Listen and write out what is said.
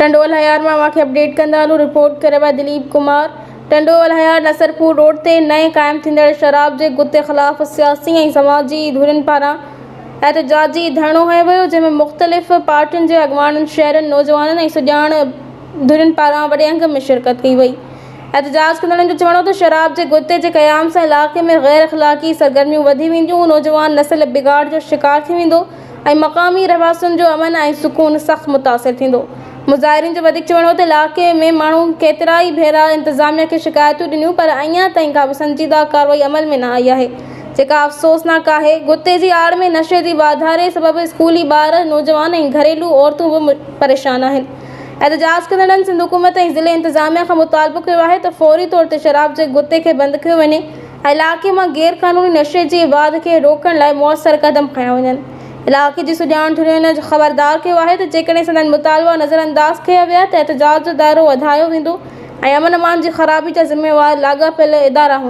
ٽنڊو الهيار مان اوهان کي اپڊيٽ ڪندا هلون رپورٽ ڪري رهيو آهي دليپ ڪمار ٽنڊو الهيار نصرپور روڊ تي نئين قائم ٿيندڙ شراب جي گتي خلاف سياسي ۽ سماجي ڌرين پاران احتجاجي ڌرڻو هنيو ويو جنهن ۾ مختلف پارٽين جي اڳواڻن شهرين نوجوانن ۽ سڄاڻ ڌرين پاران وڏي انگ ۾ شرڪت ڪئي وئي احتجاج ڪندڙن جو چوڻ هو ته شراب جي گتي جي قيام سان علائقي ۾ غير اخلاقي سرگرميون وڌي وينديون نوجوان نسل بگاڙ جو شڪار ٿي ويندو ۽ مقامي رهواسين جو امن ۽ سڪون سخت متاثر ٿيندو. مظاهرين جو وڌيڪ چوڻ هو ته علائقي ۾ ماڻهن ڪيترائي ڀيرا انتظاميا کي شڪايتون ڏنيون پر اڃا تائين ڪا به سنجيده ڪارروائي عمل ۾ نه آئي آهي جيڪا افسوسناڪ آهي. گتي جي آڙ ۾ نشي جي واڌاري سبب اسڪولي ٻار، نوجوان ۽ گهريلو عورتون به پريشان آهن. احتجاج ڪندڙن سنڌ حڪومت ۽ ضلعي انتظاميا کان مطالبو ڪيو آهي ته فوري طور تي شراب جي گتي کي بند ڪيو وڃي علائقي مان غير قانوني نشي جي واڌ کي روڪڻ لاء موثر قدم کنيا وڃن. علائقي جي سڄاڻ ڌرين خبردار ڪيو آهي ته جيڪڏهن سندن مطالبا نظرانداز ڪيا ويا ته احتجاج جو دائرو وڌايو ويندو ۽ امن امان جي خرابي جا ذميوار لاڳاپيل ادارا هوندا.